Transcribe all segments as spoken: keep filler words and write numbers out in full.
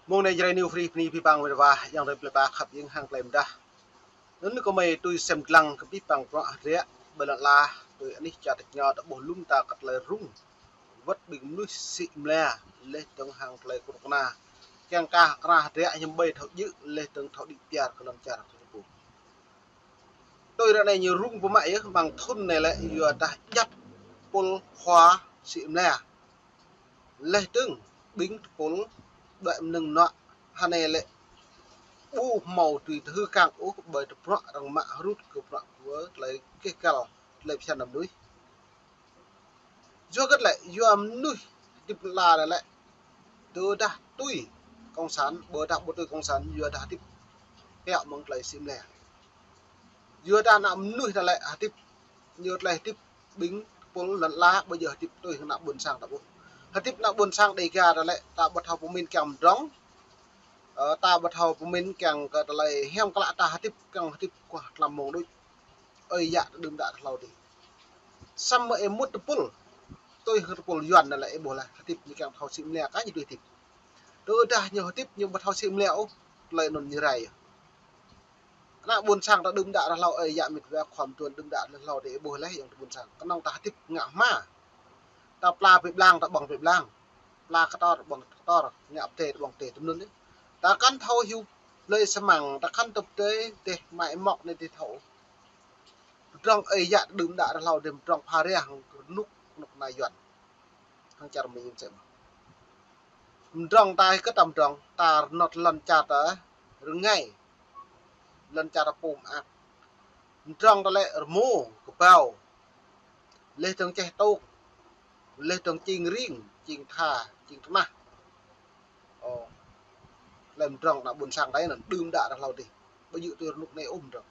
Mông anai Jrai New Free bơni abih bang met wa, yang rơi plei pla khăp ing hăng tơlơi mơdah. Anŭn kơmơi tui sem lăng kơ abih bang bruă hơdră ƀơi lŏn ala, tui anih čar tač rơngiao ta ƀuh lŏm ta kơ tơlơi rŭng. Wơ̆t ƀing mơnuih sĭ mlia, laih dơ̆ng hăng tơlơi kơnuk kơna. Kiăng kơ kơna hơdră hiư̆m ƀơi thâo djơ̆, laih dơ̆ng thâo đĭ piar kơ lŏn čar ta pô. Tui ră anai ñu rŭng pơmă yơh, mơ̆ng thŭn anai lĕ yua dah djăp tơpul khua sĭ mlia. Laih dơ̆ng ƀing tơpul đuaĭ mơnơ̆ng mơnuă, hơnai lĕ ƀu hmâo tui tơhư kang ôh ƀơi tơpul arăng mă hrŭt kơ bruă kơ tơlơi keh kăl tơlơi phiăn mơnuih. Yua hơget lĕ, yua mơnuih hơdip lŏn ala anai lĕ, tơdah tui cộng sản, ƀôdah ƀu tui cộng sản, yua dah hơdip pĕo mơ̆ng tơlơi sĭ mlia. Yua dah ană mơnuih anai lĕ hơdip, yua tơlơi hơdip ƀing tơpul lŏn ala, ƀu djơ̆ hơdip tui ană ƀôn sang ta ôh. Hơdip ană ƀôn sang Dêga anai lĕ, ta ƀu thâo pơmĭn kiăng mơdrŏng, ơ, ta ƀu thâo pơmĭn kiăng kơ tơlơi hiam klă, ta hơdip kiăng hơdip kuah tlam mông đôč. Ơi yă ta đưm đă ta hlâo adih. Samơ̆ ih mŭt tơpul, tui hăng tơpul Yuan anai lĕ ih ƀuh laih, hơdip ñu kiăng thâo sĭ mlia kah ñu tui hơdip. Tơdah ñu hơdip ñu ƀu thâo sĭ mlia ôh, tơlơi anŭn ñu rai yơh. Ană ƀôn sang ta đưm đă ta hlâo, ơi yă met wa khua mơtuan đưm đă ta hlâo adih, ih ƀuh laih yơh ta ƀôn sang. Kơnơ̆ng ta hơdip ngă hma. Ta pla pĭ blang, ta ƀơ̆ng pĭ blang. Pla kơtor, ƀơ̆ng kơtor, ngă pơdai, ta ƀơ̆ng pơdai, tui anŭn yơh. Ta kăn thâo hyu blơi sơmăng, ta kăn tŭp tơi, teh mai mŏk anai teh thâo. Mơdrŏng ơi yă ta đưm đă ta hlâo adih, mơdrŏng pha rai hăng rơnŭk, rơnŭk ană Yuan. Hăng čar Mi mơsĕ mơ̆n. Mơdrŏng ta hơget ta mơdrŏng, ta rơnot lŏn čar ta rơngai. Lŏn čar ta pô mơak. Mơdrŏng ta lĕ rơmô, kơbao. Laih dơ̆ng čeh tŭk. Laih dơ̆ng čing ring, čing tha, čing tơnah. Ơ, tơlơi mơdrŏng ană ƀôn sang ta anŭn đưm đă ta hlâo adih. Ƀu djơ̆ tui rơnŭk anai ôh mơdrŏng.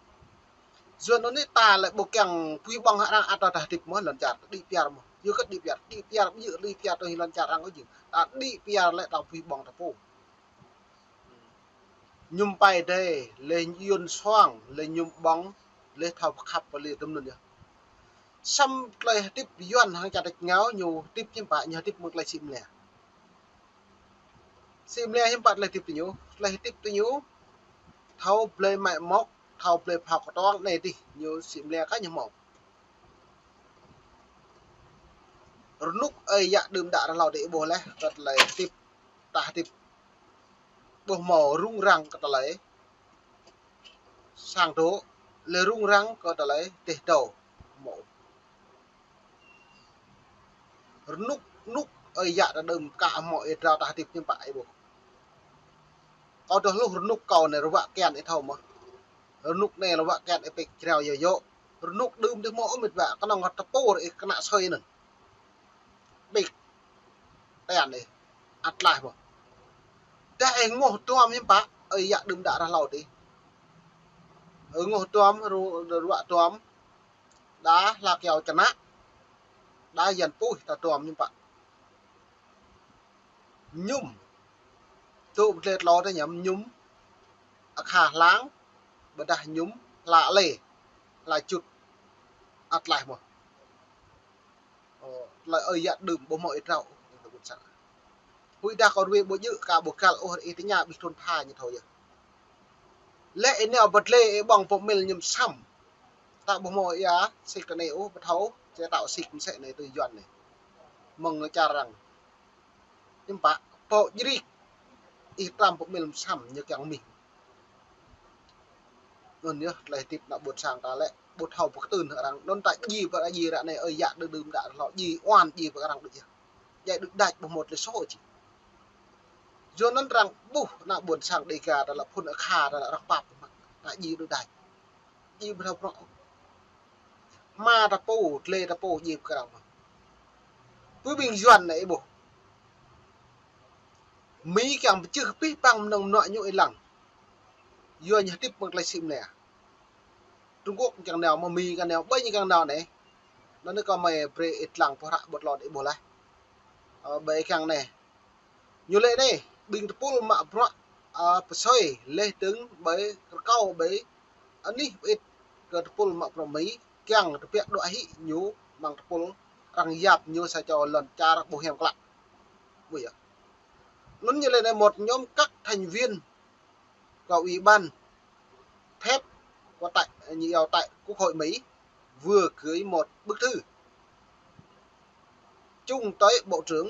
Yua anŭn anai ta lĕ ƀu kiăng pơhiăp ƀơ̆ng hăng arăng, ăt ta hơdip mơ̆n lŏn čar, ta đĭ piar mơ̆n. Yua hơget đĭ piar, đĭ piar ƀu djơ̆ đĭ piar tui lŏn čar arăng ôh jing. Ta đĭ piar lĕ ta pơhiăp ƀơ̆ng ta pô. Mơñum pơdai, laih yun suang, laih mơñum ƀơ̆ng, laih thâo pơkhăp pơlei tui anŭn yơh. Samơ̆ tơlơi hơdip Yuan hăng čar tač rơngiao ñu hơdip hiư̆m pă, ñu hơdip mơ̆ng tơlơi sĭ mlia. Sĭ mlia hiư̆m pă tơlơi hơdip tui ñu, tơlơi hơdip tui ñu, thâo blơi mai mŏk, thâo blơi phao kơtuang anai adih, ñu sĭ mlia kah ñu hmâo. Rơnŭk ơi yă đưm đă ta hlâo adih ih ƀuh laih, kơ tơlơi hơdip, ta hơdip ƀu hmâo rŭng răng kơ tơlơi sang dŏ, laih rŭng răng kơ tơlơi teh dâo hmâo. Rơnŭk, rơnŭk ơi yă ta đưm kah hmâo ih drao ta hơdip hiư̆m pă ih ƀuh. Kâo tơhluh rơnŭk kâo anai rơwă kian ih thâo mơ̆n. Rơnŭk anai rơwă kian ih pĕk jrao yơh yơh. Rơnŭk đưm adih hmâo ôh met wa, kơnơ̆ng tơpul ih kơnă sơi anŭn. Ƀĕk. Tian ih. Ăt tlaih mơ̆n. Dah ih rơngoh duam hiư̆m pă, ơi yă đưm đă ta hlâo adih. Rơngoh duam, rơwă duam. Đa hla kyâo čơnă. Đa yan puih ta duam hiư̆m pă. Mơñum. Tŭ pơdlĕ tlâo tơ ñăm mơñum. Akha hlang. Ƀôdah mơñum hla alê. Hla čut. Ăt tlaih mơ̆n. Ơ, tơlơi ơi yă đưm ƀu hmâo ih drao. Huĭ dah kâo ruai ƀu djơ̆ kơ ƀu găl ôh, ih tơña ƀing thŭn tha ñu thâo yơh. Lĕ ih nao pơdlĕ ih ƀơ̆ng pơmĭl mơñum sam. Ta ƀu hmâo ia sik tơ anai ôh, ƀu thâo, či tao sik mơsĕ anai tui Yuan anai. Mơ̆ng čar arăng. Hiư̆m pă, pô jrik. Ih tram pơmĭl mơñum sam ñu kiăng mih. Anŭn yơh, tơlơi hơdip ană ƀôn sang ta lĕ, ƀu thâo pơkơtưn hăng arăng. Anŭn ta djai pơ djai ră anai, ơi yă đưm đă ta hlâo djai, oan djai pơ arăng đôč yơh. Djai đôč đač ƀu hmâo tơlơi soh či. Yua anŭn arăng ƀuh ană ƀôn sang Dêga ta lĕ phŭn akha ta lĕ arăng pap mă. Ta djai đôč đač. Djai ƀu thâo prŏ. Hma ta pô, tlê ta pô djai pơ arăng mă. Pơ ƀing Yuan anai ih ƀuh. Mi kiăng pơčeh abih bang mơnơ̆ng mơnuă ñu ih lăng. Yua ñu hơdip mơ̆ng tơlơi sĭ mlia. Trung Quốc kiăng nao mơ̆ Mi kiăng nao, ƀơi ñu kiăng nao anai. Anŭn anai kâo mơi brơi ih lăng pơhră ƀơi tlôn ih ƀuh laih. Ơ, ƀơi kiăng anai. Ñu lĕ anai, ƀing tơpul mă bruă, ơ, pơsơi, laih dơ̆ng ƀơi rơkâo ƀơi anih pơit kơ tơpul mă bruă Mi, kiăng tơbiă đuaĭ hĭ ñu mơ̆ng tơpul arăng yap ñu sa čô lŏn čar ƀu hiam klă. Ƀu yơh. Anŭn ñu lĕ anai một nhóm các thành viên của Ủy ban thép của tại, ñu iâu tại Quốc hội Mỹ vừa gửi một bức thư chung tới Bộ trưởng,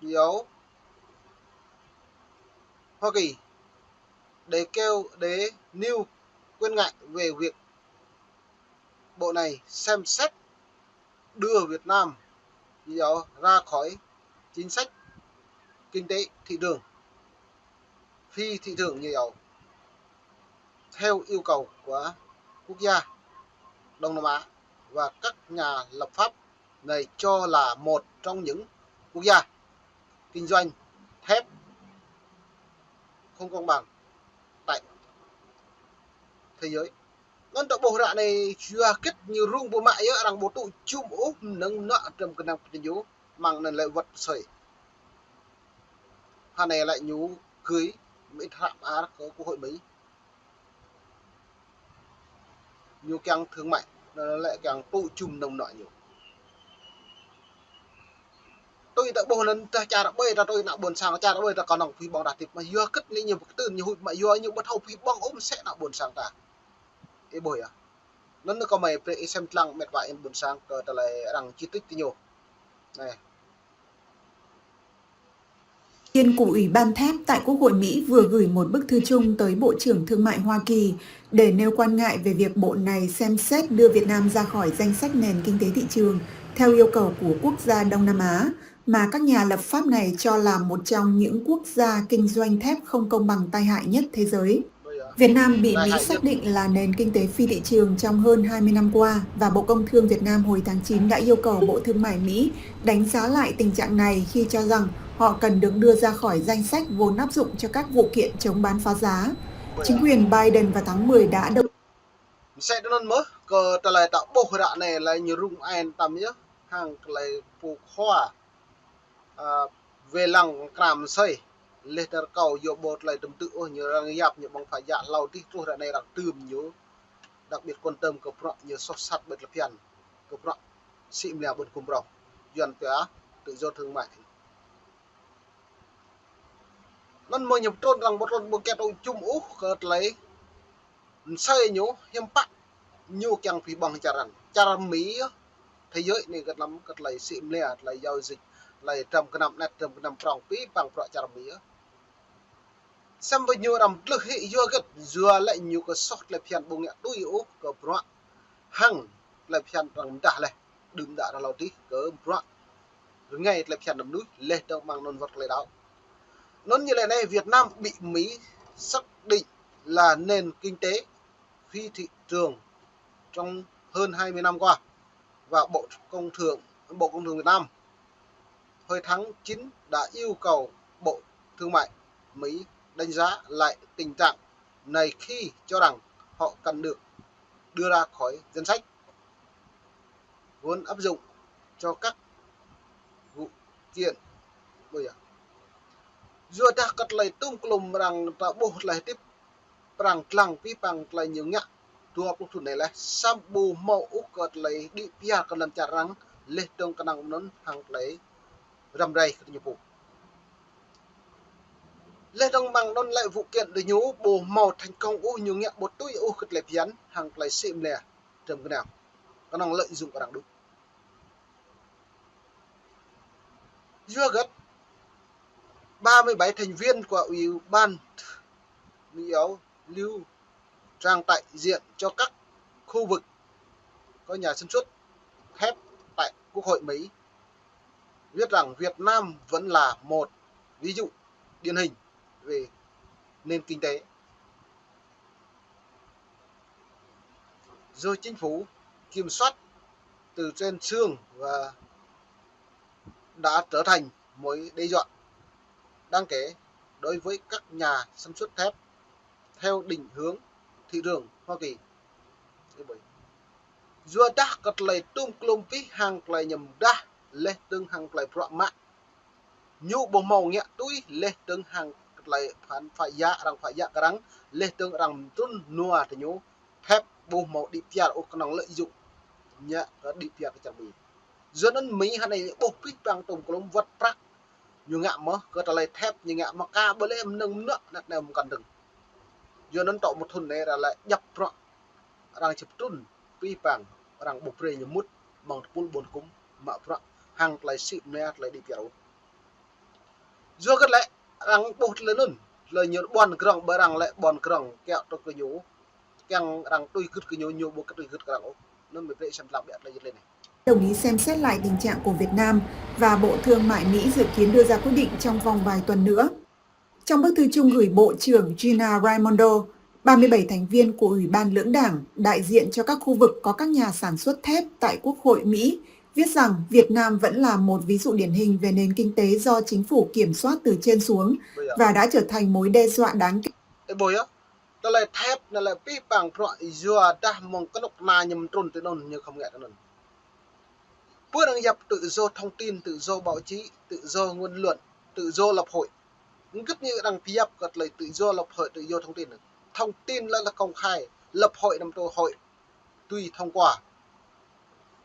ñu iâu Hoa Kỳ, để kêu, để nêu quan ngại về việc bộ này xem xét đưa Việt Nam, ñu iâu, ra khỏi chính sách kinh tế thị trường, phi thị trường, ñu iâu, theo yêu cầu của quốc gia Đông Nam Á và các nhà lập pháp này cho là một trong những quốc gia kinh doanh thép không công bằng tại thế giới. Anŭn ta ƀuh ră anai yua hơget ñu rŭng ƀu mă yơh, arăng ƀu tŭ jum ôh mơnơ̆ng anŏ tơm kơnang pơtơñu, mơ̆ng anŭn lĕ wơ̆t sơi. Hơnai lĕ ñu gửi mơit hră mơar kơ Quốc hội Mỹ. Ñu kiăng thương mại, anŭn lĕ kiăng tŭ jum mơnơ̆ng anŏ ñu. Tui ta ƀuh anŭn tơdah čar ƀai ta tui ană ƀôn sang, čar ƀai ta kơnơ̆ng pơhiăp ƀơ̆ng dah tĭp mă, yua hơget anai ñu pơkơtưn ñu huĭ mă, yua ñu ƀu thâo pơhiăp ƀơ̆ng ôh mơsĕ ană ƀôn sang ta. Ih ƀuh yơh. Anŭn kâo mơi brơi ih sem lăng met wa ih ƀôn sang kơ tơlơi arăng čih tĭt tơ ñu. Anai. Viên của Ủy ban thép tại Quốc hội Mỹ vừa gửi một bức thư chung tới Bộ trưởng Thương mại Hoa Kỳ để nêu quan ngại về việc bộ này xem xét đưa Việt Nam ra khỏi danh sách nền kinh tế thị trường theo yêu cầu của quốc gia Đông Nam Á, mà các nhà lập pháp này cho là một trong những quốc gia kinh doanh thép không công bằng tai hại nhất thế giới. Việt Nam bị Mỹ xác định là nền kinh tế phi thị trường trong hơn hai mươi năm qua, và Bộ Công Thương Việt Nam hồi tháng chín đã yêu cầu Bộ Thương mại Mỹ đánh giá lại tình trạng này khi cho rằng họ cần được đưa ra khỏi danh sách vốn áp dụng cho các vụ kiện chống bán phá giá. Chính quyền Biden vào tháng mười đã đồng Mơsĕ anŭn mơ̆n, kơ tơlơi ta ƀuh ră anai lĕ ñu rŭng ai tăm yơh, hăng tơlơi pô khua, a, wai lăng kram sơi, laih dơ̆ng rơkâo yua ƀu tơlơi tơm tư̆ ôh, ñu arăng yap ñu ƀơ̆ng phă yă hlâo adih truh ră anai arăng tơm ñu, đặc biệt quan tâm kơ bruă ñu soh sat ƀơi tơlơi phiăn, kơ bruă sĭ mlia ƀôn kum prong, Yuan pia tự do thương mại. Anŭn mơ̆n ñu pơtrŭn arăng ƀu trŭn ƀu kiăng tŭ jum ôh kơ tơlơi mơsơi ñu hiam pă ñu kiăng pơhiăp ƀơ̆ng čar arăng. Čar Mi yơh, thế giới anai kơ tlam kơ tơlơi sĭ mlia, tơlơi giao dịch, tơlơi tram kơnăm anet, tram kơnăm prong pĭ păng bruă čar Mi yơh. Samơ̆ ñu arăng tlưh hĭ yua hơget, yua lĕ ñu kơ soh tơlơi phiăn ƀu ngă tui ôh kơ bruă hăng tơlơi phiăn arăng mơdah laih, đưm đă arăng hlâo adih kơ bruă rơngai tơlơi phiăn mơnuih, laih dơ̆ng mơ̆ng anŭn wơ̆t tơlơi đaŏ. Anŭn ñu lĕ anai Việt Nam bị Mỹ xác định là nền kinh tế phi thị trường trong hơn hai mươi năm qua, và Bộ Công Thương, Bộ Công Thương Việt Nam hồi tháng chín đã yêu cầu Bộ Thương mại Mỹ đánh giá lại tình trạng này khi cho rằng họ cần được đưa ra khỏi danh sách vốn áp dụng cho các vụ kiện. Ƀuh yơh. Yua dah kơ tơlơi tŭm klum arăng ta ƀuh tơlơi tĭp prang tlang pĭ păng tơlơi ñu ngă dua pluh thŭn anai laih, samơ̆ ƀu hmâo ôh kơ tơlơi đĭ piar kơ lŏn čar arăng, laih dơ̆ng kơnơ̆ng anŭn hăng tơlơi răm rai kơ ñu pô. Laih dơ̆ng mơ̆ng anŭn lĕ vụ kiện tơ ñu ƀu hmâo thành công ôh, ñu ngă ƀu tui ôh kơ tơlơi phiăn hăng tơlơi sĭ mlia tram kơnăm, kơnơ̆ng lợi dụng arăng đôč. Yua hơget ba mươi bảy thành viên của Ủy ban, ñu iâu, Liu Trang đại diện cho các khu vực có nhà sản xuất thép tại Quốc hội Mỹ viết rằng Việt Nam vẫn là một ví dụ điển hình về nền kinh tế do chính phủ kiểm soát từ trên xuống và đã trở thành mối đe dọa đáng kể đối với các nhà sản xuất thép theo định hướng thị trường Hoa Kỳ. Yua dah kơ tơlơi tŭm klum pĭ hăng tơlơi ñu mơdah, laih dơ̆ng hăng tơlơi bruă mă ñu ƀu hmâo ngă tui, laih dơ̆ng hăng tơlơi phăn phă yă arăng phă yă kơ arăng, laih dơ̆ng arăng trŭn nua tơ ñu, phép ƀu hmâo đĭ piar ôh, kơnơ̆ng lợi dụng ñu kơ đĭ piar kơ čar Mi. Yua anŭn Mi hơnai ƀuh pĭ păng tŭm klum wơ̆t prăk Ñu ngă mơ̆, kơ tơlơi thép ñu ngă mơ̆ ka ƀu lĕ mơnơ̆ng mơnuă năt nao mơkăn dơ̆ng. Yua anŭn tŏ mơ̆ thŭn anai arăng lĕ djăp bruă arăng čơp trŭn pih pang, arăng ƀu brơi ñu mŭt mơ̆ng tơpul ƀôn kŭm mă bruă hăng tơlơi sĭ mơnia tơlơi đĭ pioh. Yua kơ lĕ arăng ƀuh tơlơi anŭn, tơlơi ñu ƀuăn grŏng ƀơi arăng lĕ ƀuăn grŏng kiaŏ tŏ kơ ñu, kiăng arăng tui gưt kơ ñu, ñu ƀu kơ tui gưt kơ arăng ôh. Anŭn mơ̆ brơi sem lăng ƀiă tơlơi yơh lĕ anai. Đồng ý xem xét lại tình trạng của Việt Nam và Bộ Thương mại Mỹ dự kiến đưa ra quyết định trong vòng vài tuần nữa. Trong bức thư chung gửi Bộ trưởng Gina Raimondo, ba mươi bảy thành viên của Ủy ban Lưỡng đảng đại diện cho các khu vực có các nhà sản xuất thép tại Quốc hội Mỹ viết rằng Việt Nam vẫn là một ví dụ điển hình về nền kinh tế do chính phủ kiểm soát từ trên xuống và đã trở thành mối đe dọa đáng kể. Ơ, ƀuh yơh, tơlơi thép anai lĕ pih pang bruă yua dah mơ̆ng kơnuk kơna ñu mơtrŭn tui anŭn ñu khŏm ngă tui anŭn. Pơ arăng yap tự do thông tin, tự do báo chí, tự do ngôn luận, tự do lập hội. Hơget ñu arăng pơhiăp kơ tơlơi tự do lập hội, tự do thông tin. Thông tin là, là công khai, lập hội năm tơ hội tùy thông qua.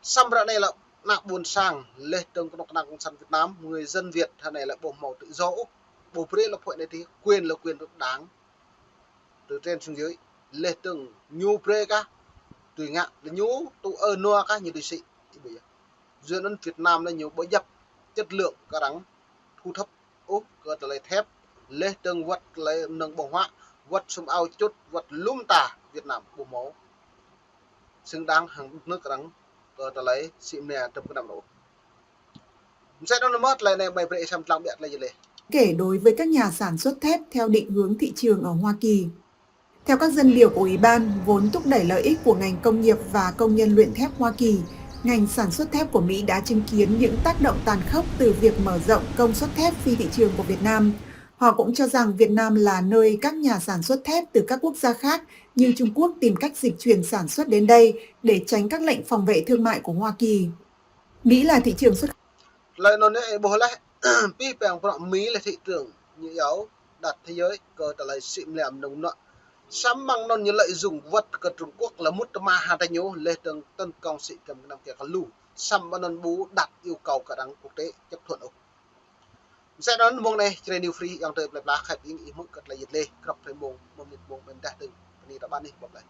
Samơ̆ ră anai lĕ ană ƀôn sang, laih dơ̆ng kơnuk kơna cộng sản Việt Nam, người dân Việt ră anai lĕ ƀu hmâo tự do ôh, ƀu brơi lập hội anai tih, quyền là quyền được đảng từ trên xuống dưới, laih dơ̆ng ñu brơi kah tui ngă, ñu tŭ ơ nua kah ñu tui sĭ. Ih ƀuh yơh. Yua anŭn Việt Nam anai ñu ƀu djăp chất lượng kơ arăng thu thập ôh kơ tơlơi thép, laih dơ̆ng wơ̆t tơlơi mơnơ̆ng ƀơ̆ng huă, wơ̆t sum ao čut, wơ̆t lŏm ta Việt Nam ƀu hmâo xứng đáng hăng đất nước arăng kơ tơlơi sĭ mơnia tơm kơnăm ôh. Mơsĕ anŭn mơ̆ tơlơi anai ƀai brơi sem lăng ƀiă tơlơi yơh lĕ. Kể đối với các nhà sản xuất thép theo định hướng thị trường ở Hoa Kỳ. Theo các dân biểu của Ủy ban vốn thúc đẩy lợi ích của ngành công nghiệp và công nhân luyện thép Hoa Kỳ, ngành sản xuất thép của Mỹ đã chứng kiến những tác động tàn khốc từ việc mở rộng công suất thép phi thị trường của Việt Nam. Họ cũng cho rằng Việt Nam là nơi các nhà sản xuất thép từ các quốc gia khác như Trung Quốc tìm cách dịch chuyển sản xuất đến đây để tránh các lệnh phòng vệ thương mại của Hoa Kỳ. Mỹ là thị trường xuất Tơlơi anŭn anai ih ƀuh laih, pih pang bruă Mi lĕ thị trường ñu iâu đặt thế giới kơ tơlơi sĭ mơnia mơnơ̆ng mơnuă. Samơ̆ mơ̆ng anŭn ñu lợi dụng wơ̆t kơ Trung Quốc lĕ mŭt tơma hơtai ñu laih dơ̆ng tấn công sĭ tơm kơnăm kiăng kơ lu. Samơ̆ anŭn ƀu đặt yêu cầu kơ arăng quốc tế chấp thuận ôh. Mơsĕ anŭn mông anai Jrai New Free ayŏng adơi plơi pla khăp ing ih hmư̆ kơ tơlơi yơh lĕ, krăp tơlơi mông, mông mơnit mông mơ̆n dah dơ̆ng, bơni tơƀan ih ƀuh laih.